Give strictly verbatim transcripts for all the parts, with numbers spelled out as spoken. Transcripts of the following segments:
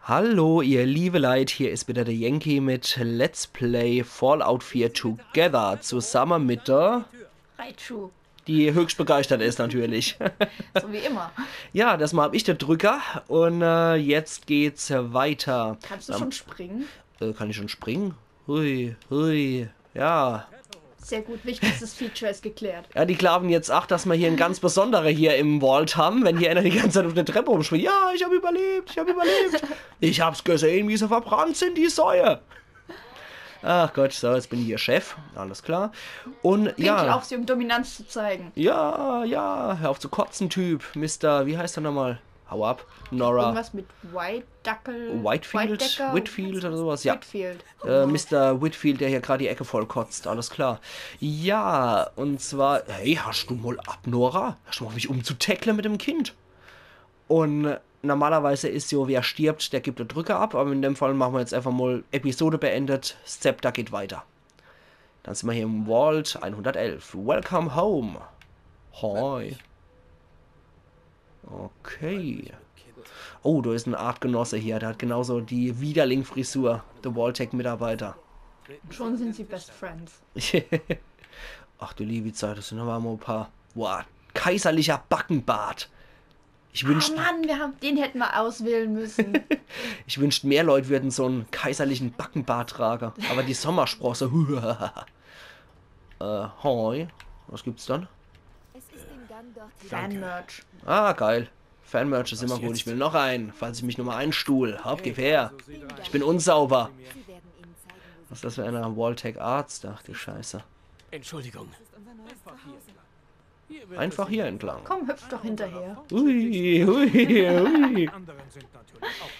Hallo, ihr liebe Leit, hier is wieder der Yankee mit Let's Play Fallout vier Together, zusammen mit der, Raichu. die höchst begeistert is natürlich. So wie immer. Ja, das Mal hab ich den Drücker und äh, jetzt geht's weiter. Kannst du schon springen? Äh, kann ich schon springen? Hui, hui, ja. Sehr gut, wichtigstes Feature ist geklärt. Ja, die glauben jetzt, ach, dass wir hier en ganz besondere hier im Vault haben, wenn hier einer die ganze Zeit auf der Treppe rumspringt. Ja, ich hab überlebt, ich hab überlebt. Ich hab's gesehen, wie sie verbrannt sind, die Säue. Ach Gott, so, jetzt bin ich hier Chef. Alles klar. Und Pinkel ja. Auf sie, um Dominanz zu zeigen. Ja, ja, hör auf zu kotzen, Typ. Mister, wie heißt er nochmal? Hau ab. Nora. Irgendwas mit White Dackel. Whitefield? Whitedecker? Whitfield oder sowas? Ja. Whitfield. Äh, Mister Whitfield, der hier gerade die Ecke voll kotzt, alles klar. Ja, und zwar, hey, hast du mal ab, Nora? Hast du mal auf mich umzutackle mit dem Kind? Und normalerweise is so, wer stirbt, der gibt de Drücker ab, aber in dem Fall machen wir jetzt einfach mal Episode beendet, Zepter geht weiter. Dann sind wir hier im Vault einhundertelf. Welcome home. Hoi. Okay. Oh, da is en Artgenosse hier. Der hat genauso die Widerling-Frisur. Der Vault-Tec-Mitarbeiter. Schon sind sie Best Friends. Ach du liebe Zeit, das sind aber mal ein paar. Boah, kaiserlicher Backenbart. Ich Oh wünschte, Mann, wir haben, den hätten wir auswählen müssen. Ich wünscht, mehr Leute würden so einen kaiserlichen Backenbart tragen. Aber die Sommersprosse. Äh, hoi. Was gibt's dann? Es ist im Gang dort. Fanmerch. Ah, geil. Fanmerch is immer gut. Ich will noch einen, falls ich mich nur mal einstuhl. Hab Gewehr. Ich bin unsauber. Sie werden Ihnen zeigen, wo Was is das für einer? Vault-Tec Arzt? Ach du Scheiße. Entschuldigung. Einfach hier entlang. Komm, hüpf doch hinterher. Ui, ui, ui. Anderen sind natürlich auch interessant.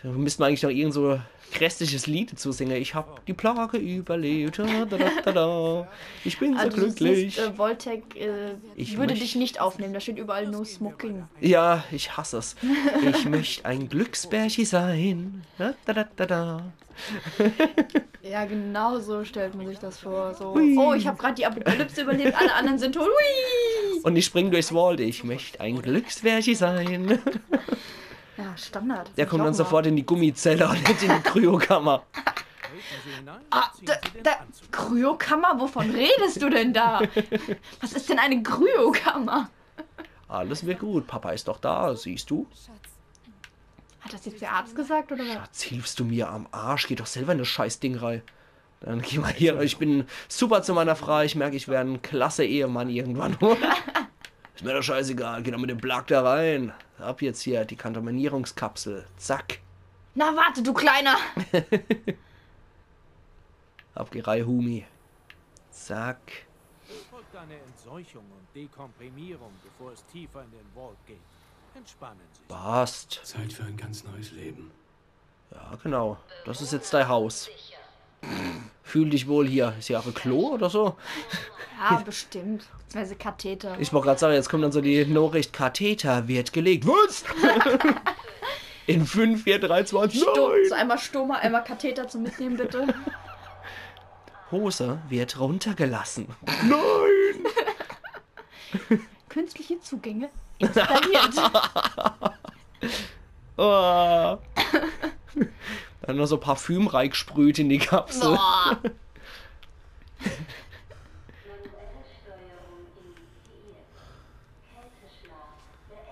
Da müssten wir eigentlich noch irgend so grässliches Lied dazu singen. Ich hab die Plage überlebt. Da, da, da, da, da. Ich bin so Also du glücklich. siehst, äh, Vault-Tec äh, Ich würde möcht- dich nicht aufnehmen, da steht überall No Smoking. Ja, ich hasse es. Ich möcht ein Glücksbärchi sein. Da, da, da, da, da. Ja, genau so stellt man sich das vor. So, Hui. Oh, ich habe gerade die Apokalypse überlebt, alle anderen sind tot. Hui! Und ich spring durchs Vault. Ich möcht ein Glücksbärchi sein. Ja, Standard. Der kommt dann sofort in die Gummizelle und nicht in die Kryokammer. Ah, da, da, Kryokammer? Wovon redest du denn da? Was ist denn eine Kryokammer? Alles wird gut. Papa ist doch da, siehst du? Hat das jetzt der Arzt gesagt oder was? Schatz, hilfst du mir am Arsch? Geh doch selber in das Scheißding rein. Dann geh mal hier. Ich bin super zu meiner Frau. Ich merke, ich werde ein klasse Ehemann irgendwann. Ist mir doch scheißegal. Geh doch mit dem Black da rein. Ab jetzt hier, die Kontaminierungskapsel. Zack. Na warte, du Kleiner! Ab die Reih, Humi. Zack. Folgt eine Entseuchung und Dekomprimierung, bevor es tiefer in den Vault geht. Entspannen Sie sich. Passt. Zeit für ein ganz neues Leben. Ja, genau. Das ist jetzt dein Haus. Fühl dich wohl hier. Ist hier auch ein Klo oder so? Ja, bestimmt. Beziehungsweise Katheter. Ich wollte gerade sagen, jetzt kommt dann so die Nachricht, Katheter wird gelegt. Was? In fünf, vier, drei, zwei, eins, Sturm, nein! so einmal Stoma, einmal Katheter zum Mitnehmen, bitte. Hose wird runtergelassen. Nein! Künstliche Zugänge installiert. Oh. Dann noch so Parfüm reingesprüht in die Kapsel. Boah.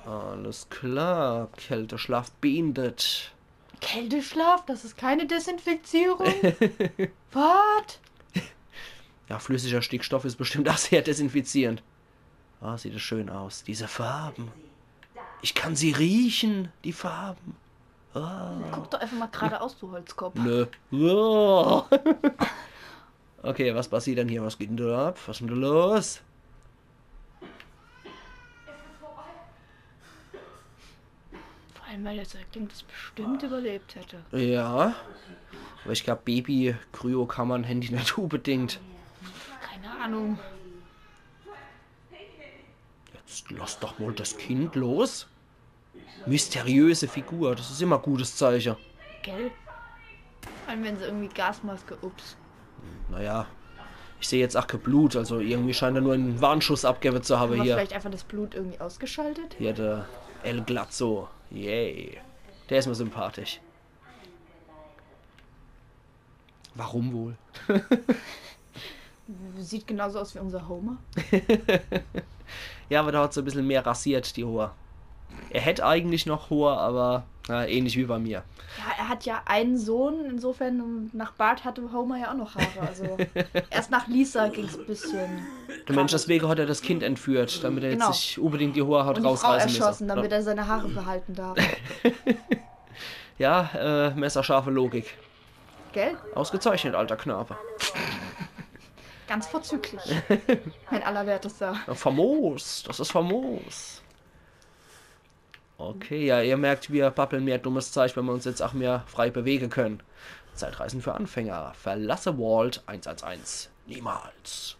Alles klar, Kälteschlaf beendet. Kälteschlaf? Das ist keine Desinfizierung? What? Ja, flüssiger Stickstoff ist bestimmt auch sehr desinfizierend. Ah, sieht das schön aus. Diese Farben. Ich kann sie riechen, die Farben. Ah, Guck doch einfach mal geradeaus, du Holzkopf. nö. Oh. Okay, was passiert denn hier? Was geht denn da ab? Was ist denn da los? Vor allem, weil der Säugling das bestimmt überlebt hätte. Ja. Aber ich glaube, Baby-Kryokammern haben die nicht unbedingt. Keine Ahnung. Jetzt lass doch mal das Kind los. Mysteriöse Figur, das ist immer ein gutes Zeichen. Gell? Vor allem, wenn sie irgendwie Gasmaske, ups. Naja, ich sehe jetzt auch kein Blut, also irgendwie scheint er nur einen Warnschuss abgegeben zu haben Haben wir hier. Vielleicht einfach das Blut irgendwie ausgeschaltet? Hier der El Glatzo. Yay. Der is mir sympathisch. Warum wohl? Sieht genauso aus wie unser Homer. Ja, aber der hat so e bissel mehr rasiert, die Hoor. Er hätt eigentlich noch Hoor, aber na, ähnlich wie bei mir. Ja, er hat ja einen Sohn, insofern, ähm, nach Bart hatte Homer ja auch noch Haare. Also erst nach Lisa ging's ein bisschen. Du Mensch, deswegen hat er das Kind entführt, damit er Genau. jetzt sich unbedingt die Hoor hat Und die Frau rausreißen müssen. Erschossen, damit er seine Haare behalten darf. Ja, äh, messerscharfe Logik. Gell? Ausgezeichnet, alter Knabe. Ganz vorzüglich. Mein Allerwertester. Ja, famos, das ist famos. Okay, ja, ihr merkt, wir babbeln mehr dummes Zeug, wenn wir uns jetzt auch mehr frei bewegen können. Zeitreisen für Anfänger. Verlasse Vault eins eins eins. Niemals.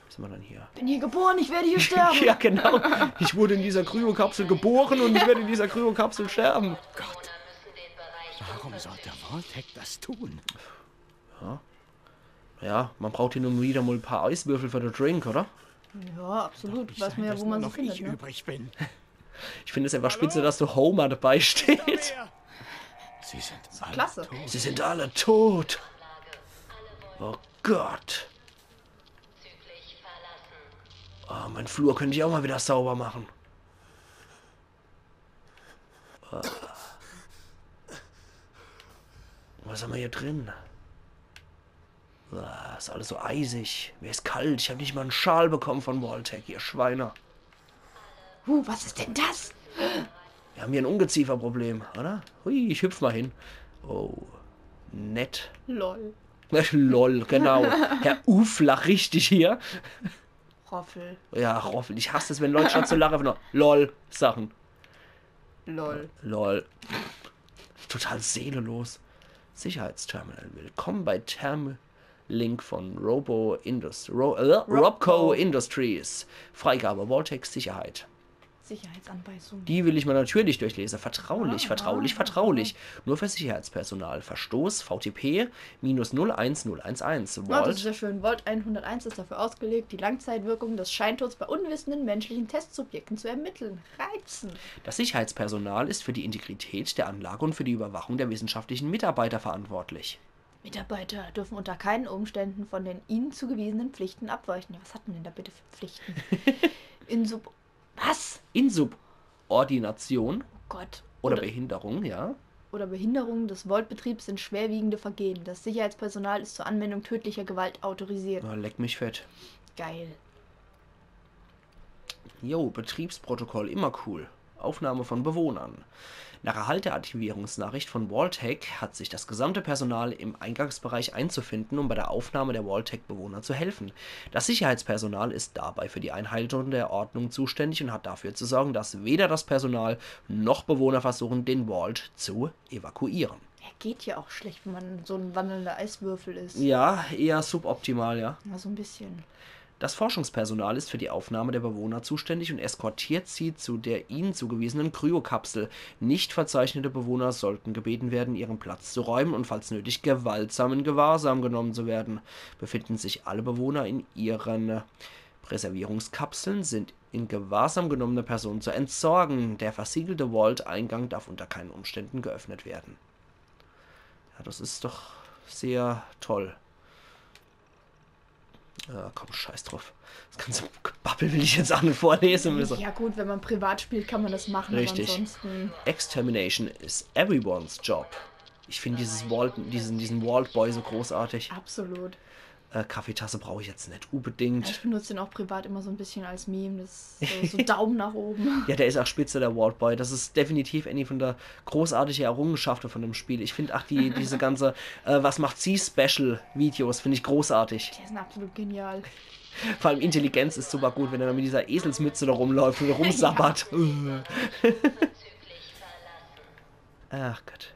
Was sind wir denn hier? Bin hier geboren, ich werde hier sterben. Ja, genau. Ich wurde in dieser Kryokapsel geboren und ich werde in dieser Kryokapsel sterben. Gott, warum sollte Vault-Tec das tun? Ja, man braucht hier nur wieder mal ein paar Eiswürfel für den Drink, oder? Ja, absolut. Weiß man ja, wo man sie Noch ich findet, ne? Übrig bin. Ich finde es einfach spitze, dass der Homer dabei steht. Sie sind Klasse. Sie sind alle tot. Oh Gott. Oh, mein Flur könnte ich auch mal wieder sauber machen. Oh. Was haben wir hier drin? Ah, ist alles so eisig. Mir ist kalt. Ich habe nicht mal einen Schal bekommen von Vault-Tec, ihr Schweine. Uh, was ist denn das? Wir haben hier ein Ungezieferproblem, oder? Hui, ich hüpf mal hin. Oh, nett. Lol. Lol, genau. Herr Uff, lach richtig hier. Roffel. Ja, Roffel. Ich hasse es, wenn Leute statt zu lachen einfach nur lol sagen. Lol. Lol. Total seelenlos. Sicherheitsterminal. Willkommen bei Term-Link von Robo Indus Ro äh, Robco Industries. Freigabe Vault-Tec Sicherheit. Sicherheitsanweisungen. Die will ich mir natürlich durchlesen. Vertraulich, vertraulich, vertraulich. Nur für Sicherheitspersonal. Verstoß V T P minus null eins null eins eins. Ja, das ist Vault. Ja schön. Vault einhunderteins ist dafür ausgelegt, die Langzeitwirkung des Scheintods bei unwissenden menschlichen Testsubjekten zu ermitteln. Reizend. Das Sicherheitspersonal ist für die Integrität der Anlage und für die Überwachung der wissenschaftlichen Mitarbeiter verantwortlich. Mitarbeiter dürfen unter keinen Umständen von den ihnen zugewiesenen Pflichten abweichen. Ja, was hat man denn da bitte für Pflichten? Insub... Was? Insubordination Oh Gott. oder Oder, Behinderung, ja. oder Behinderung des Vault-Betriebs sind schwerwiegende Vergehen. Das Sicherheitspersonal ist zur Anwendung tödlicher Gewalt autorisiert. Na, leck mich fett. Geil. Jo, Betriebsprotokoll, immer cool. Aufnahme von Bewohnern. Nach Erhalt der Aktivierungsnachricht von Vault-Tec hat sich das gesamte Personal im Eingangsbereich einzufinden, um bei der Aufnahme der Vault-Tec-Bewohner zu helfen. Das Sicherheitspersonal ist dabei für die Einhaltung der Ordnung zuständig und hat dafür zu sorgen, dass weder das Personal noch Bewohner versuchen, den Vault zu evakuieren. Ja, geht ja auch schlecht, wenn man so ein wandelnder Eiswürfel ist. Ja, eher suboptimal, ja. Ja, so ein bisschen. Das Forschungspersonal ist für die Aufnahme der Bewohner zuständig und eskortiert sie zu der ihnen zugewiesenen Kryokapsel. Nicht verzeichnete Bewohner sollten gebeten werden, ihren Platz zu räumen und falls nötig gewaltsam in Gewahrsam genommen zu werden. Befinden sich alle Bewohner in ihren Präservierungskapseln, sind in Gewahrsam genommene Personen zu entsorgen. Der versiegelte Vault-Eingang darf unter keinen Umständen geöffnet werden. Ja, das ist doch sehr toll. Ja, komm, scheiß drauf. Das ganze Gebabbel will ich jetzt auch nicht vorlesen müssen. Ja gut, wenn man privat spielt, kann man das machen, Richtig. Aber ansonsten... Extermination is everyone's job. Ich finde dieses Vault, diesen, diesen Vault Boy so großartig. Absolut. Äh, Kaffeetasse brauche ich jetzt nicht unbedingt. Ich benutze den auch privat immer so ein bisschen als Meme. Das ist so, so Daumen nach oben. Ja, der ist auch spitze, der Vault Boy. Das ist definitiv eine von der großartigen Errungenschaften von dem Spiel. Ich finde auch die, diese ganze äh, Was macht sie Special Videos finde ich großartig. Die sind absolut genial. Vor allem Intelligenz ist super gut, wenn er dann mit dieser Eselsmütze da rumläuft und rumsabbert. Ach Gott.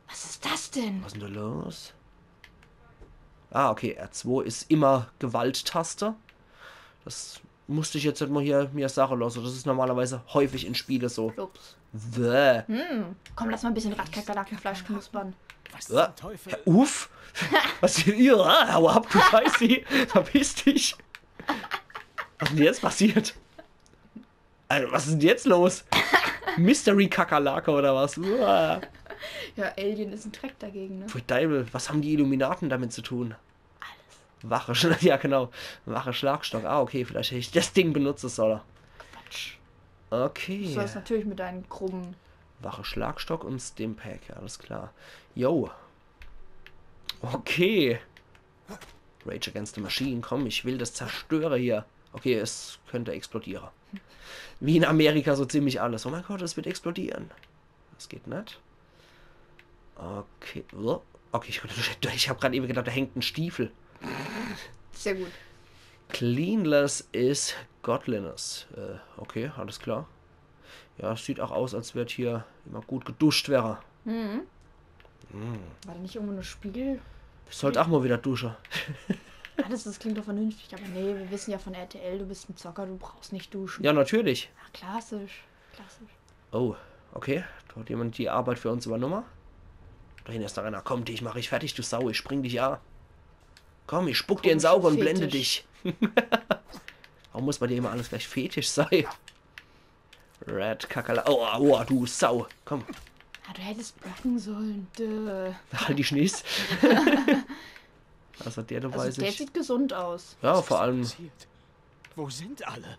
Was ist das denn? Was ist denn da los? Ah, okay, R zwei ist immer Gewalttaste. Das musste ich jetzt nicht mal hier mir sagen lassen. Das ist normalerweise häufig in Spielen so. Ups. Bäh. Komm, lass mal ein bisschen Radkakerlakenfleisch knuspern. Was Ja. zum Teufel? Herr Uff? Was hier? Ja, hau ab, du Scheißi. Verpiss dich. Was ist denn jetzt passiert? Also, was is denn jetzt los? Mystery-Kakerlake oder was? Uah. Ja, Alien is en Dreck dagegen, ne? Pfui Deiwel, was haben die Illuminaten damit zu tun? Wache, Schla- ja genau. Wache Schlagstock. Ah, okay, vielleicht hätt ich das Ding benutzen sollen. Quatsch. Okay. Du sollst natürlich mit deinen groben. Wache Schlagstock und Stimpack, alles klar. Yo. Okay. Rage Against the Machine, komm, ich will das zerstören hier. Okay, es könnte explodieren. Wie in Amerika so ziemlich alles. Oh mein Gott, es wird explodieren. Das geht net. Okay. Oh. Okay, ich, ich hab grad eben gedacht, da hängt en Stiefel. Sehr gut. Cleanliness is godliness. Äh, okay, alles klar. Ja, es sieht auch aus, als wird hier immer gut geduscht wäre. Mhm. War da nicht irgendwo ein Spiegel? Ich sollt auch mal wieder duschen. Alles, das klingt doch vernünftig, aber nee, wir wissen ja von R T L, du bist ein Zocker, du brauchst nicht duschen. Ja, natürlich. Ach, klassisch. Klassisch. Oh, okay. Da hat jemand die Arbeit für uns übernommen. Da hinten ist noch einer. Komm, dich mach ich fertig, du Sau. Ich spring dich an. Komm, ich spuck dir ins Komischer Auge und blende Fetisch. Dich. Warum muss bei dir immer alles gleich Fetisch sein? Red Kakerla. Oh, oh, du Sau. Komm, Ja, du hättest blocken sollen. Dö. Halt die Schniss. Also der, du Also weiß der ich. Sieht gesund aus. Ja, Was vor ist allem. Passiert? Wo sind alle?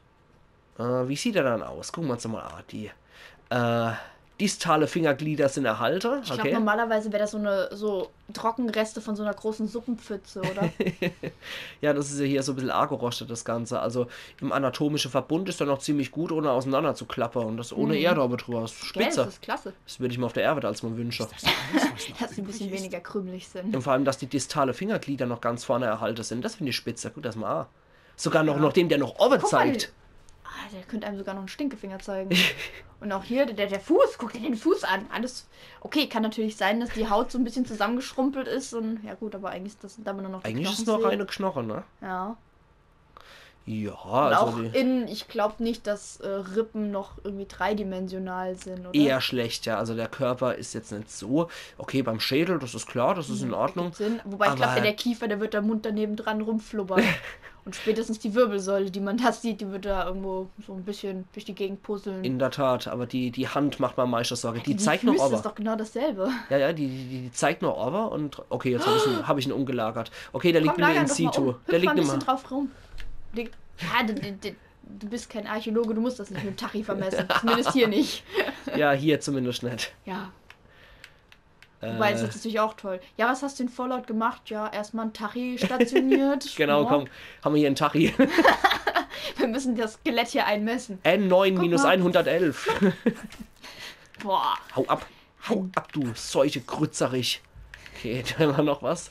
Äh, wie sieht er dann aus? Gucken wir uns doch mal an. Die äh, distale Fingerglieder sind erhalten. Ich glaube, Okay. Normalerweise wäre das so eine so Trockenreste von so einer großen Suppenpfütze, oder? Ja, das ist ja hier so ein bisschen arg gerostet, das Ganze. Also im anatomischen Verbund ist er noch ziemlich gut, ohne auseinander zu klappern. Und das ohne Mhm. Erde oben drüber. Das ist Gell, das spitze. Ist klasse. Das würde ich mir auf der Erde als mal wünschen. Das ist alles, was noch Dass sie ein bisschen übrig ist. Weniger krümelig sind. Und vor allem, dass die distale Fingerglieder noch ganz vorne erhalten sind. Das finde ich spitze. Guck das mal an. Sogar noch, Ja. Noch dem, der noch oben Guck mal, zeigt. Ah, der könnte einem sogar noch einen Stinkefinger zeigen. Und auch hier, der, der Fuß, guck dir den Fuß an. Alles. Okay, kann natürlich sein, dass die Haut so ein bisschen zusammengeschrumpelt ist und. Ja, gut, aber eigentlich ist das da nur noch. die Eigentlich ist es Knochen nur sehen. Reine Knochen, ne? Ja. Ja, Und also auch die, in, ich glaube nicht, dass äh, Rippen noch irgendwie dreidimensional sind, oder? Eher schlecht, ja. Also der Körper ist jetzt nicht so. Okay, beim Schädel, das ist klar, das ist in Ordnung. Gibt Sinn. Wobei ich glaube, Aber der Kiefer, der wird da munter nebendran rumflubbern. Und spätestens die Wirbelsäule, die man da sieht, die wird da irgendwo so ein bisschen durch die Gegend puzzeln. In der Tat, aber die, die Hand macht mir am meisten Sorge. Die, Die zeigt noch Füße aber. Ist doch genau dasselbe. Ja, ja, die, die, die zeigt noch aber und. Okay, jetzt habe ich, ihn- hab ich ihn umgelagert. Okay, der liegt Komm, nicht mehr lager in doch mal situ. Um. Hüpf Der mal liegt ein nicht bisschen mehr. Drauf rum. Leg, ja, du, du, du, du bist kein Archäologe, du musst das nicht mit dem Tachi vermessen. Zumindest hier nicht. Ja, hier zumindest nicht. Ja. Wobei, das Äh, ist natürlich auch toll. Ja, was hast du in Fallout gemacht? Ja, erstmal ein Tachi stationiert. Genau, Ja. Komm, haben wir hier einen Tachi. Wir müssen das Skelett hier einmessen. N neun minus mal. Einhundertelf. Boah. Hau ab. Hau ab, du Seuche Krützerich. Okay, da war noch was.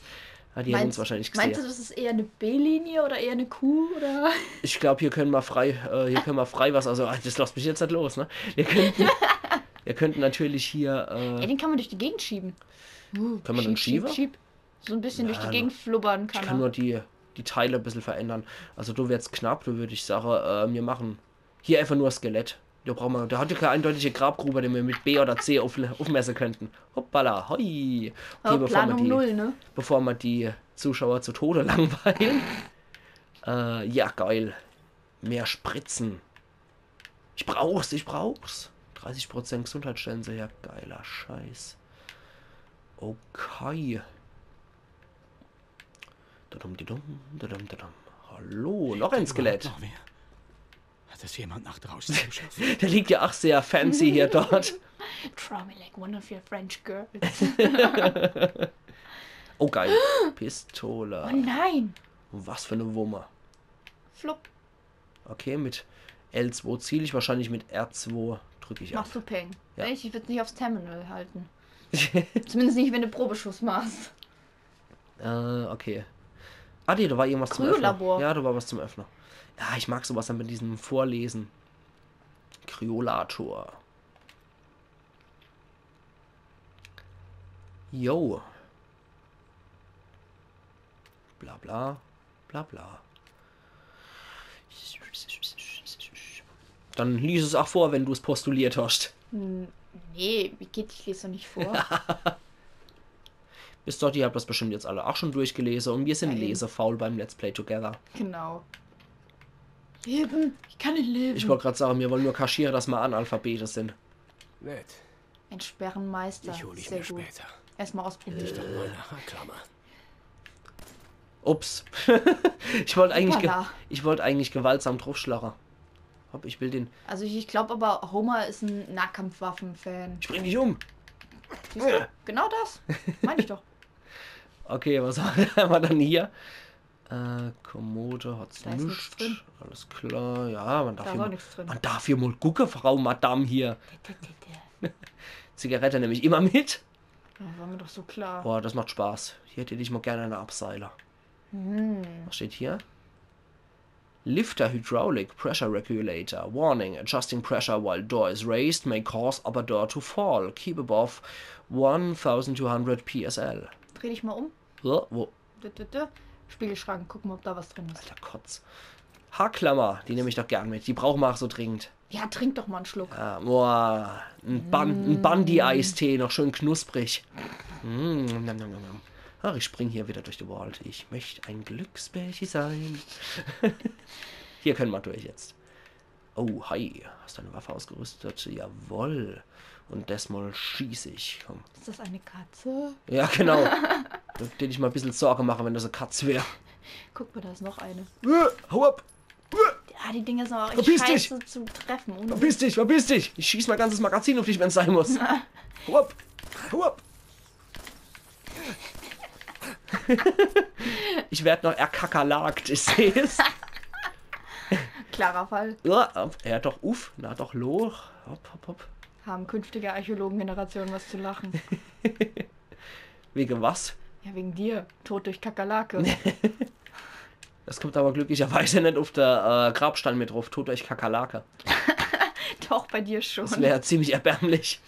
Ah, die haben uns Meinst, wahrscheinlich gesehen. Meinst du, das ist eher eine B-Linie oder eher eine Q? Oder? Ich glaube, hier können wir frei, äh, hier können wir frei was, also ah, das lässt mich jetzt nicht los, ne? Wir könnten, wir könnten natürlich hier, Ja, äh, den kann man durch die Gegend schieben. Uh, Kann man den schieben? Schieb, schieb. So ein bisschen durch Ja, die Gegend flubbern kann ich kann er. Nur die, die Teile ein bisschen verändern. Also da wird's knapp, da würde ich sagen, äh, wir machen hier einfach nur Skelett. Da brauchen wir, da hat ja keine eindeutige Grabgrube, die wir mit B oder C auf, aufmessen könnten. Hoppala, hoi. Okay, Oh, bevor wir Planung die, null, ne? Bevor wir die Zuschauer zu Tode langweilen. Äh, ja, geil. Mehr Spritzen. Ich brauch's, ich brauch's. Dreißig Prozent Gesundheitsstellen, sehr geiler Scheiß. Okay. Dadum, didum, dadum, dadum. Hallo, noch ein Skelett. Noch wer? Hat es jemand nach draußen geschafft? Der liegt ja auch sehr fancy hier dort. Draw me like one of your French girls. Oh, geil. Pistole. Oh nein! Was für eine Wumme. Flupp. Okay, mit L zwei ziele ich, wahrscheinlich mit R zwei drücke ich ab. Machst du Peng. Ja. Ich würde es nicht aufs Terminal halten. Zumindest nicht, wenn du Probeschuss machst. Äh, okay. Ah, nee, da war irgendwas zum Öffnen. Kryolabor. Ja, da war was zum Öffnen. Ja, ich mag sowas dann mit diesem Vorlesen. Kryolator. Yo. Bla bla. Bla bla. Dann lies es auch vor, wenn du es postuliert hast. Hm, nee, wie geht, ich lese doch nicht vor. Bis dort, ihr habt das bestimmt jetzt alle auch schon durchgelesen und wir sind Ja, eben. lesefaul beim Let's Play Together. Genau. Leben. Ich kann nicht leben. Ich wollte gerade sagen, wir wollen nur kaschieren, dass wir Analphabete sind. Nett. Ein Sperrenmeister. Ich hol dich Sehr mir gut. Später. Erstmal ausprobieren. Nicht doch meine Haarklammer. Ups. Ich wollte eigentlich, ge Hoppala. Ich wollte eigentlich gewaltsam draufschlagen. Hopp, ich will den. Also ich, ich glaube aber, Homer ist ein Nahkampfwaffen-Fan. Ich bring dich um. Siehst du? Genau das. Meine ich doch. Okay, was haben wir dann hier? Äh, Kommode hat's Da ist nix nichts. Drin. Alles klar, ja, man darf, Da hier war mal, nichts drin. Man darf hier mal gucken, Frau Madame hier. Zigarette nehme ich immer mit. Ja, war mir doch so klar. Boah, das macht Spaß. Hier hätte ich mal gerne eine Abseiler. Hm. Was steht hier? Lifter Hydraulic Pressure Regulator. Warning, adjusting pressure while door is raised may cause upper door to fall. Keep above twelve hundred P S L. Dreh dich mal um. So, wo? Dü, dü, dü. Spiegelschrank, gucken, ob da was drin ist. Alter Kotz. Haarklammer, die nehme ich doch gern mit. Die brauchen wir auch so dringend. Ja, trink doch mal einen Schluck. Ah, boah, ein, Bun ein Bundy-Eistee, noch schön knusprig. Mm, nom, nom, nom, nom. Ach, ich spring hier wieder durch die Welt. Ich möchte ein Glücksbärchen sein. Hier können wir durch jetzt. Oh, hi. Hast du eine Waffe ausgerüstet? Jawoll. Und desmal schieß ich. Komm. Ist das eine Katze? Ja, genau. Da würde ich mal ein bisschen Sorge machen, wenn das eine Katz wäre. Guck mal, da ist noch eine. Äh, hau ab! Ja, die Dinger sind auch echt Verpiss dich! scheiße zu treffen. Ohne Verpiss dich, verpiss dich! Ich schieß mein ganzes Magazin auf dich, wenn's sein muss. Hau ab! Hau ab! Ich werd noch erkakerlakt, ich seh's. Klarer Fall. Ja, ja, doch, uff, na doch, loch. Hopp, hopp, hopp. Haben künftige Archäologengenerationen was zu lachen. Wegen was? Ja, wegen dir. Tod durch Kakerlake. Das kommt aber glücklicherweise nicht auf der äh, Grabstein mit drauf. Tod durch Kakerlake. Doch, bei dir schon. Das wäre ziemlich erbärmlich.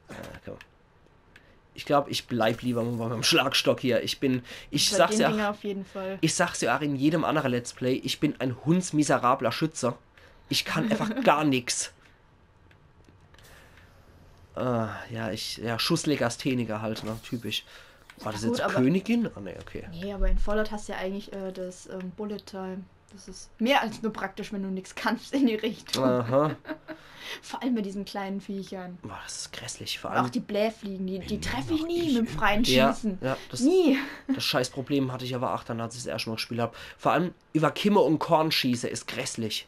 Äh, komm. Ich glaube, ich bleib lieber mal beim Schlagstock hier. Ich bin, ich Bei sag's den ja, Dinger auf jeden Fall. Ich sag's ja auch in jedem anderen Let's Play, ich bin ein hundsmiserabler Schütze. Ich kann einfach gar nix. Äh, ja, ich, ja, Schusslegastheniker halt, ne, typisch. War das Gut, jetzt aber Königin? Ah, ne, okay. Nee, aber in Fallout hast du ja eigentlich äh, das ähm, Bullet Time. Das ist mehr als nur praktisch, wenn du nichts kannst in die Richtung. Aha. Vor allem bei diesen kleinen Viechern. Boah, das ist grässlich. Vor Auch allem, die Blähfliegen, die, die treffe ich nie mit dem freien ja, Schießen. Ja, das, Nie. Das scheiß Problem hatte ich aber auch dann, als ich das erste Mal gespielt habe. Vor allem über Kimme und Korn schieße ist grässlich.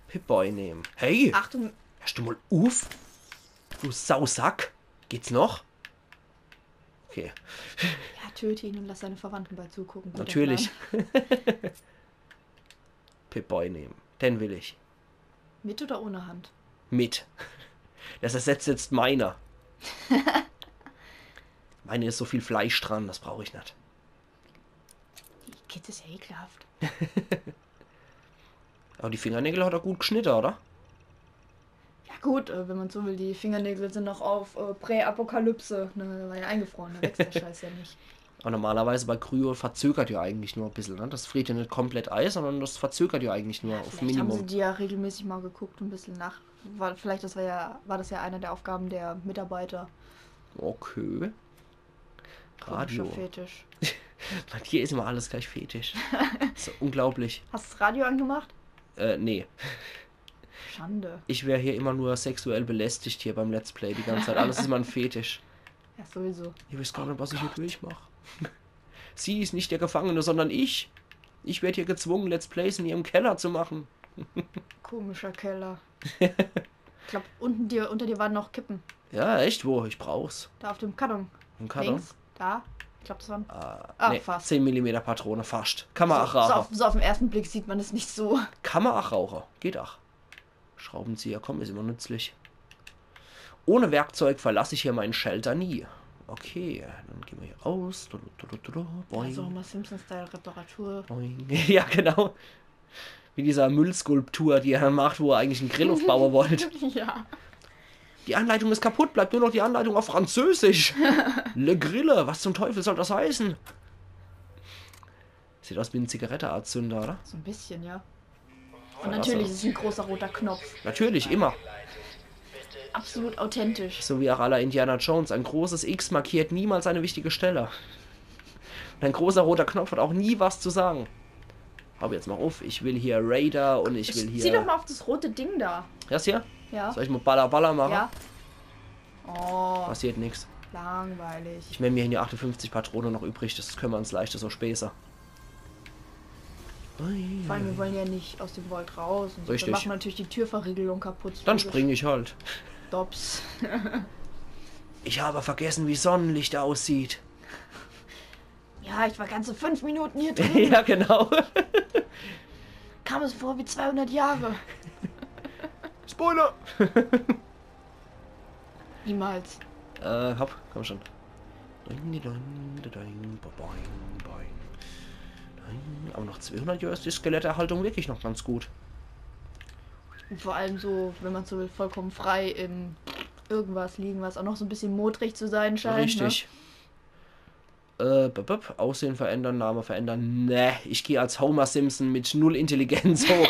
Pip-Boy nehmen. Hey, Achtung. Hörst du mal uff? Du Sausack. Geht's noch? Okay, Ja, töte ihn und lass seine Verwandten bei zugucken. Guter Natürlich. Plan. Pip-Boy nehmen. Den will ich. Mit oder ohne Hand? Mit. Das ersetzt jetzt meiner. Meine ist so viel Fleisch dran, das brauche ich nicht. Die Kids ist ja ekelhaft. Aber die Fingernägel hat er gut geschnitten, oder? Ja gut, äh, wenn man so will, die Fingernägel sind noch auf äh, Präapokalypse. Ne, war ja eingefroren, da wächst der Scheiß ja nicht. Aber normalerweise bei Kryo verzögert ja eigentlich nur ein bisschen, ne? Das friert ja nicht komplett Eis, sondern das verzögert ja eigentlich nur auf Vielleicht haben sie Minimum. Die ja regelmäßig mal geguckt und ein bisschen nach. War, vielleicht das war ja, war das ja eine der Aufgaben der Mitarbeiter. Okay. Komischer Radio. Fetisch. Bei dir ist immer alles gleich Fetisch. So unglaublich. Hast du das Radio angemacht? Äh, nee. Schande. Ich werde hier immer nur sexuell belästigt hier beim Let's Play die ganze Zeit. Alles ist immer ein Fetisch. Ja, sowieso. Ihr wisst gar nicht, was ich hier durchmache. Sie ist nicht der Gefangene, sondern ich. Ich werde hier gezwungen, Let's Plays in ihrem Keller zu machen. Komischer Keller. Ich glaube, unten dir, unter dir waren noch Kippen. Ja, echt? Wo? Ich brauch's. Da auf dem Karton. Ein Karton? Links. Da. Ich glaube, das waren. Ah, Ah, nee, fast. zehn Millimeter Patrone, fast. Kann man auch So, so, rauchen. auf, so auf den ersten Blick sieht man es nicht so. Kann man auch rauchen. Geht auch. Schraubenzieher, komm, ist immer nützlich. Ohne Werkzeug verlasse ich hier meinen Shelter nie. Okay, dann gehen wir hier raus. Du, du, du, du, du, boing. Also Homer Simpson-Style Reparatur. Boing. Ja, genau. Wie dieser Müllskulptur, die er macht, wo er eigentlich einen Grill aufbauen wollte. Ja. Die Anleitung ist kaputt, bleibt nur noch die Anleitung auf Französisch. Le Grille, was zum Teufel soll das heißen? Sieht aus wie ein Zigaretteanzünder, oder? So ein bisschen, ja. Und natürlich ist es ein großer roter Knopf. Natürlich, immer. Absolut authentisch. So wie auch à la Indiana Jones. Ein großes X markiert niemals eine wichtige Stelle. Dein großer roter Knopf hat auch nie was zu sagen. Hab jetzt mal auf, ich will hier Raider und ich will hier. Ziel doch mal auf das rote Ding da. Das hier? Ja. Soll ich mal Balla Balla machen? Ja. Oh, Passiert nichts. Langweilig. Ich meine, mir haben ja achtundfünfzig Patronen noch übrig, das können wir uns leisten, so Späße. Ui. Vor allem, wir wollen ja nicht aus dem Vault raus. Und so. Richtig. Dann machen wir natürlich die Türverriegelung kaputt. Dann Logisch. Spring ich halt. Dops. Ich habe vergessen, wie Sonnenlicht aussieht. Ja, ich war ganze fünf Minuten hier drin. Ja, genau. Kam es vor wie zweihundert Jahre. Spoiler! Niemals. Äh, hopp, komm schon. Doing, doing, doing, boing, boing. Doing. Aber noch zweihundert Jahre ist die Skeletterhaltung wirklich noch ganz gut. Und vor allem so, wenn man so will, vollkommen frei im irgendwas liegen, was auch noch so ein bisschen modrig zu sein scheint. Richtig. Äh, b -b -b Aussehen verändern, Name verändern. Ne, ich gehe als Homer Simpson mit null Intelligenz hoch.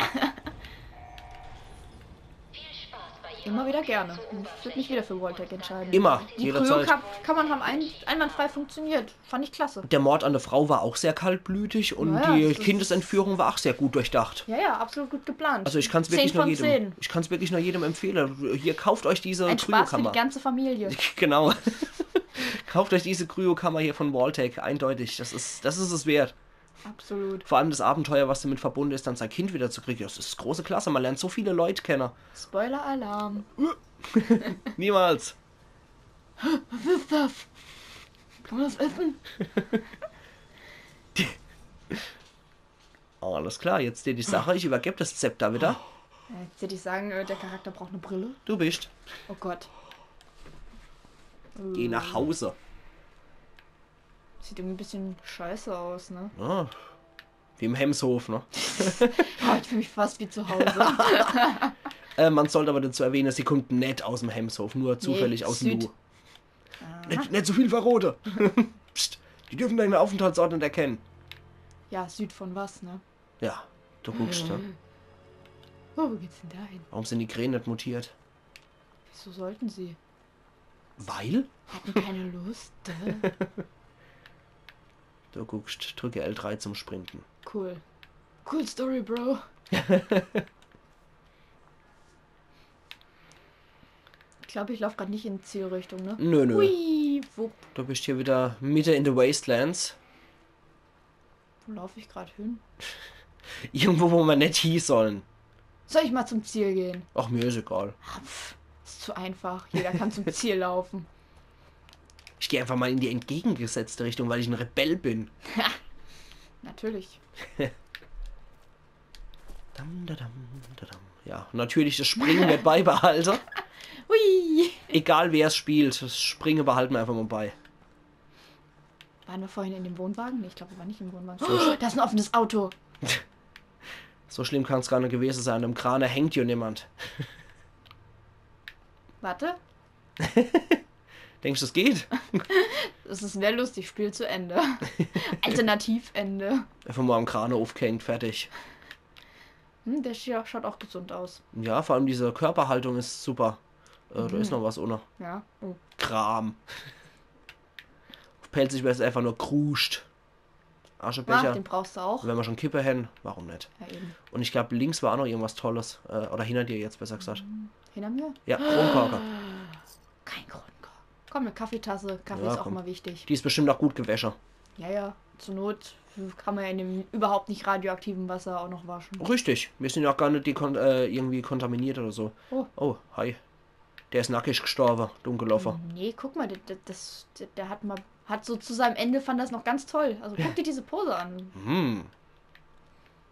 Immer wieder gerne. Ich würde mich wieder für Vault-Tec entscheiden. Immer, Die jederzeit. Kryo-Kammer haben ein, einwandfrei funktioniert. Fand ich klasse. Der Mord an der Frau war auch sehr kaltblütig und Naja, die das ist Kindesentführung war auch sehr gut durchdacht. Ja, ja, absolut gut geplant. Also ich kann es Zehn wirklich nur von jedem, zehn. Ich kann es wirklich nur jedem empfehlen. Hier, kauft euch diese Ein Spaß für die Kryokammer. Ganze Familie. Genau. Kauft euch diese Kryokammer hier von Vault-Tec, eindeutig. Das ist, das ist es wert. Absolut. Vor allem das Abenteuer, was damit verbunden ist, dann sein Kind wieder zu kriegen. Das ist große Klasse. Man lernt so viele Leute kennen. Spoiler-Alarm. Niemals. Was ist das? Kann man das essen? Alles klar, jetzt dir die Sache. Ich übergebe das Zepter wieder. Äh, Jetzt hätte ich sagen, äh, der Charakter braucht eine Brille. Du bist. Oh Gott. Geh nach Hause. Sieht irgendwie ein bisschen scheiße aus, ne? Ja. Wie im Hemshof, ne? Oh, ich fühle mich fast wie zu Hause. Äh, man sollte aber dazu erwähnen, sie kommt nicht aus dem Hemshof, nur zufällig Nee, aus dem Süd. Nu. Nicht, nicht so viel verrote. Psst, die dürfen deinen Aufenthaltsort nicht erkennen. Ja, Süd von was, ne? Ja, du guckst, ne? Oh, wo geht's denn da hin? Warum sind die Krähen nicht mutiert? Wieso sollten sie? Weil? Hatten keine Lust. Äh. Du guckst, drücke L drei zum Sprinten. Cool. Cool Story, Bro. Ich glaube, ich laufe gerade nicht in Zielrichtung, ne? Nö, nö. Hui, wupp. Du bist hier wieder Mitte in the Wastelands. Wo laufe ich gerade hin? Irgendwo, wo man nicht hie sollen. Soll ich mal zum Ziel gehen? Ach, mir ist egal. Ah, pf, ist zu einfach. Jeder kann zum Ziel laufen. Ich gehe einfach mal in die entgegengesetzte Richtung, weil ich ein Rebell bin. Natürlich. Dam, da, dam, da, dam. Ja, natürlich das Springen wird beibehalten. Hui! Egal wer es spielt, das Springen behalten wir einfach mal bei. Waren wir vorhin in dem Wohnwagen? Nee, ich glaube, wir waren nicht im Wohnwagen. Oh, da ist ein offenes Auto. So schlimm kann es gar nicht gewesen sein. Am Krane hängt hier niemand. Warte. Denkst du, es geht? Das ist sehr lustig. Spiel zu Ende. Alternativende. Einfach mal am Krane aufgehängt, fertig. Hm, der scha- schaut auch gesund aus. Ja, vor allem diese Körperhaltung ist super. Äh, Da ist noch was ohne. Ja. Oh. Kram. Auf Pälzisch wäre es einfach nur Kruscht. Ah, Aschebecher. Den brauchst du auch. Wenn wir schon Kippe hätten, warum nicht? Ja, eben. Und ich glaube, links war auch noch irgendwas Tolles. Äh, oder hinter dir jetzt, besser gesagt. Hinter mir? Ja, Kronkorken. Kein Kronkorken. Komm, eine Kaffeetasse. Kaffee Ja, ist auch komm. Mal wichtig. Die ist bestimmt auch gut gewäsche. Ja, ja. Zur Not kann man ja in dem überhaupt nicht radioaktiven Wasser auch noch waschen. Richtig. Wir sind ja auch gar nicht dekon äh, irgendwie kontaminiert oder so. Oh. Oh, hi. Der ist nackig gestorben, dumm gelaufen. Nee, guck mal, der, der, das, der, der hat mal, hat so zu seinem Ende, fand das noch ganz toll. Also guck dir diese Pose an. Hm.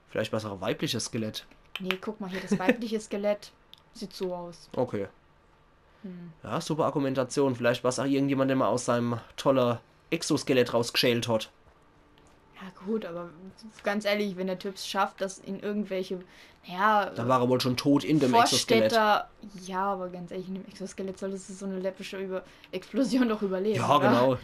Vielleicht war es auch ein weibliches Skelett. Nee, guck mal hier, das weibliche Skelett sieht so aus. Okay. Ja, super Argumentation. Vielleicht war es auch irgendjemand, der mal aus seinem toller Exoskelett rausgeschält hat. Ja gut, aber ganz ehrlich, wenn der Typ es schafft, das in irgendwelche, ja, Da war er wohl schon tot in dem Exoskelett. Vorstädter, ja, aber ganz ehrlich, in dem Exoskelett solltest du so eine läppische Über Explosion doch überleben, Ja, oder? Genau.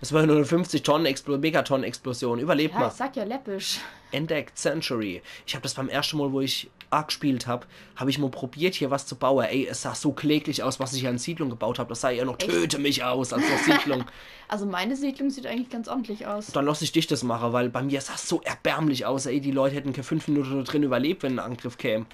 Das war nur eine fünfzig Tonnen Explo Megatonnen Explosion. Überlebt Ja, mal. Ich sag ja läppisch. Entdeckt Century. Ich hab das beim ersten Mal, wo ich Ark gespielt hab, hab ich mal probiert, hier was zu bauen. Ey, es sah so kläglich aus, was ich hier an Siedlung gebaut hab. Das sah eher noch töte mich aus als noch Siedlung. Also meine Siedlung sieht eigentlich ganz ordentlich aus. Dann lass ich dich das machen, weil bei mir sah es so erbärmlich aus. Ey, die Leute hätten keine fünf Minuten da drin überlebt, wenn ein Angriff käme.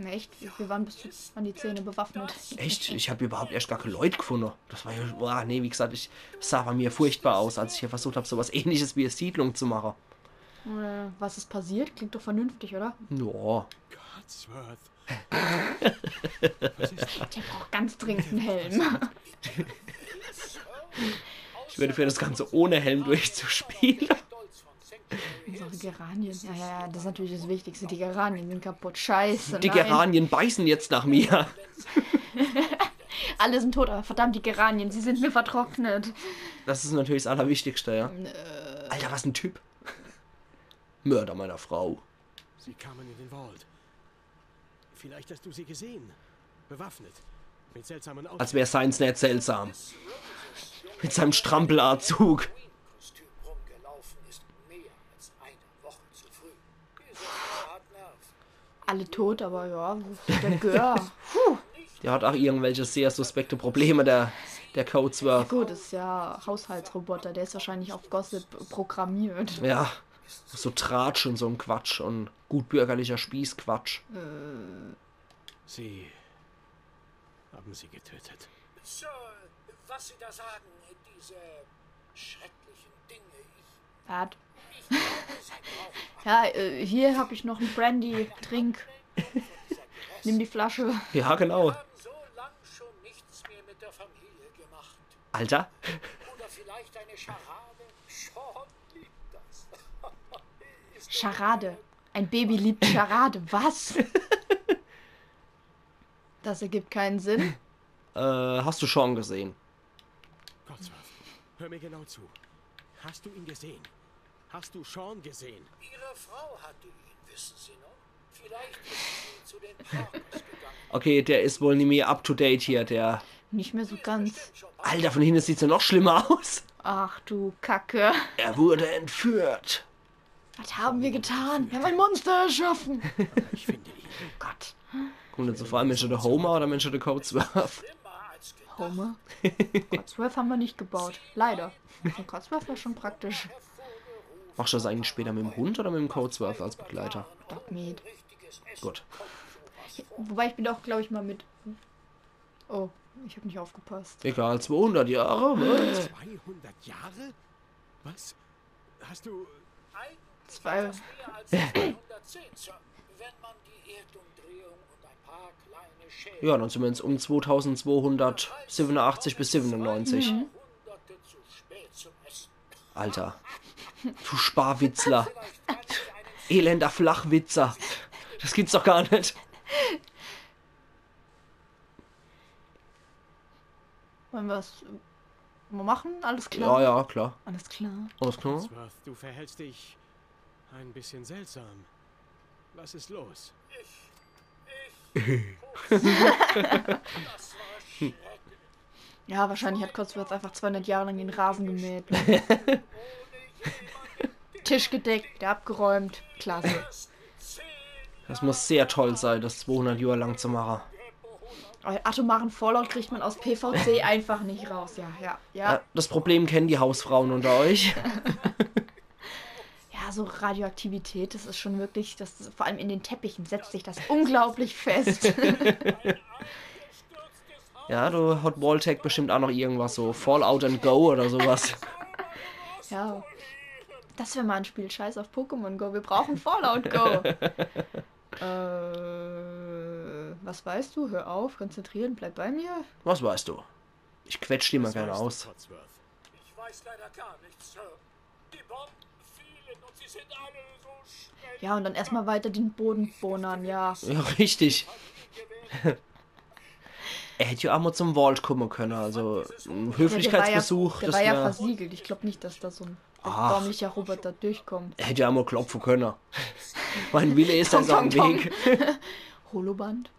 Echt? Wir waren bis zu, an die Zähne bewaffnet. Echt? Ich hab überhaupt erst gar keine Leute gefunden. Das war ja, boah, nee, wie gesagt, ich sah bei mir furchtbar aus, als ich hier versucht hab, sowas ähnliches wie eine Siedlung zu machen. Äh, was ist passiert? Klingt doch vernünftig, oder? Ja. Codsworth. Der braucht ganz dringend einen Helm. Ich würde für das Ganze ohne Helm durchzuspielen. Unsere Geranien. Ja, ja, ja, das ist natürlich das Wichtigste. Die Geranien sind kaputt. Scheiße. Die Nein. Geranien beißen jetzt nach mir. Alle sind tot, aber verdammt, die Geranien, sie sind mir vertrocknet. Das ist natürlich das Allerwichtigste, ja. Alter, was ein Typ. Mörder meiner Frau. Sie kamen in den Vault. Vielleicht hast du sie gesehen. Bewaffnet. Mit seltsamen Ausdrücken. Als wär seins nicht seltsam. Mit seinem Strampelanzug. Kostüm rumgelaufen ist mehr als eine Woche zu früh. Diese Frau hat Nerven. Alle tot, aber ja, der Gör. Der hat auch irgendwelche sehr suspekte Probleme, der, der Codsworth. Gut, ist ja Haushaltsroboter, der ist wahrscheinlich auf Gossip programmiert. Ja, so Tratsch und so ein Quatsch und gutbürgerlicher Spießquatsch. Sie haben sie getötet. Sir, was Sie da sagen, diese schrecklichen Dinge, ich Hat. Ja, äh, hier habe ich noch einen Brandy. Trink. Nimm die Flasche. Ja, genau. Habe so lang schon nichts mehr mit der Familie gemacht. Alter. Oder vielleicht eine Scharade? Sean liebt das. Scharade. Ein Baby liebt Scharade. Was? Das ergibt keinen Sinn. Äh, hast du Sean gesehen? Codsworth, hör mir genau zu. Hast du ihn gesehen? Hast du Sean gesehen? Ihre Frau hatte ihn, wissen Sie noch? Vielleicht ist sie zu den Parkers gegangen. Okay, der ist wohl nicht mehr up to date hier, der. Nicht mehr so ganz. Alter, von hinten sieht's ja noch schlimmer aus. Ach du Kacke. Er wurde entführt. Was haben wir getan? Wir haben ein Monster erschaffen. Ich finde ihn. Gott. Kommt jetzt vor allem Mensch oder Homer oder Mensch oder Codsworth? Homer. Codsworth haben wir nicht gebaut. Leider. Und Codsworth wäre schon praktisch. Machst du das eigentlich später mit dem Hund oder mit dem Codsworth als Begleiter? Dogmeat. Gut. Wobei ich bin auch, glaube ich, mal mit. Oh, ich habe nicht aufgepasst. Egal, zweihundert Jahre, was? Zweihundert Jahre? Was? Hast du... Zwei. Mehr als zweihundertzehn, Sir. Wenn man die Erdumdrehung und ein paar kleine Schäden Ja, dann sind wir jetzt um zweitausendzweihundertsiebenundachtzig bis siebenundneunzig. Hunderte zu spät zum Essen. Alter. Du Sparwitzler. Elender Flachwitzer. Das gibt's doch gar nicht. Wollen wir es mal machen? Alles klar? Ja, ja, klar. Alles klar. Alles klar. Codsworth, du verhältst dich ein bisschen seltsam. Was ist los? Ja, wahrscheinlich hat Codsworth einfach zweihundert Jahre lang den Rasen gemäht. Tisch gedeckt, wieder abgeräumt. Klasse. Das muss sehr toll sein, das zweihundert Jahre lang zu machen. Aber atomaren Fallout kriegt man aus P V C einfach nicht raus. Ja, ja, ja. Ja, das Problem kennen die Hausfrauen unter euch. Ja, so Radioaktivität, das ist schon wirklich, das, vor allem in den Teppichen setzt sich das unglaublich fest. Ja, du hat Vault-Tec bestimmt auch noch irgendwas so Fallout and Go oder sowas. Ja. Das wäre mal ein Spiel. Scheiß auf Pokémon Go. Wir brauchen Fallout Go. Äh, was weißt du? Hör auf, konzentrieren, bleib bei mir. Was weißt du? Ich quetsch dir mal gerne aus. Codsworth? Ich weiß leider gar nichts, Sir. Die Bomben fielen und sie sind alle so schnell. Ja, und dann erstmal weiter den Boden bohnern, ja. Ja, richtig. Er hätte ja auch mal zum Vault kommen können, also ein Höflichkeitsbesuch, Der das war ja, der war ja wäre. Versiegelt. Ich glaube nicht, dass da so ein Ach. erbärmlicher Roboter durchkommt. Er hätte ja auch mal klopfen können. Mein Wille ist also am Tom, Tom. Weg. Holoband.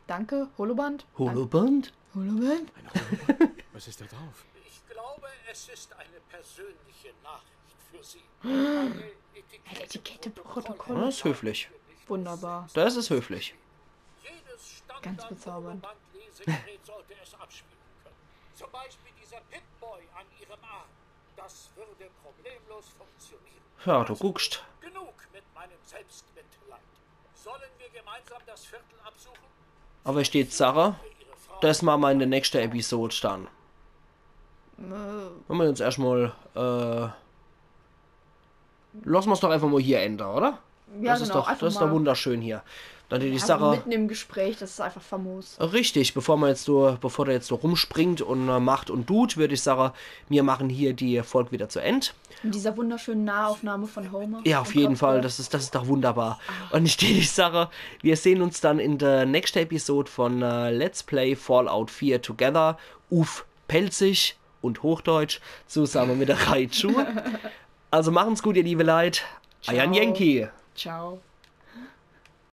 Danke, Holoband. Holoband? Holoband. Was ist da drauf? Ich glaube, es ist eine persönliche Nachricht für Sie. Eine Etikette. Etikette, Protokoll. Das ist höflich. Wunderbar. Das ist höflich. Jedes Ganz bezaubernd. Standard-Band-Lesegerät sollte es abspielen können. Zum Beispiel dieser Pip-Boy an Ihrem Arm. Das würde problemlos funktionieren. Ja, du guckst. Genug mit meinem Selbstmitleid. Sollen wir gemeinsam das Viertel absuchen? Aber ich deet sache, das mache mer in de nächschte Episode dann. Äh, Wenn mer jetzt erstmal, äh, lass mer's doch einfach mal hier ende, oder? Ja, Das is genau. Doch, Einfach das is mal doch wunderschön hier. Dann deet ich Ja, sache, mitten im Gespräch, das ist einfach famos. richtig, bevor mer jetzt so, bevor der jetzt so rumspringt und äh, macht und tut, würd ich sache, mir machen hier die Folge wieder zu End. Mit dieser wunderschönen Nahaufnahme von Homer. Ja, auf Und jeden Kopfball. Fall, das is, das is doch wunderbar. Und ich deet ich sache, mir sehn uns dann in de nächschte Episode von äh, Let's Play Fallout vier Together uff Pälzisch und Hochdeutsch zusamme mit de Raiju. Also machen's gut, ihr liebe Leit. Eier Ciao. Yankee. Ciao.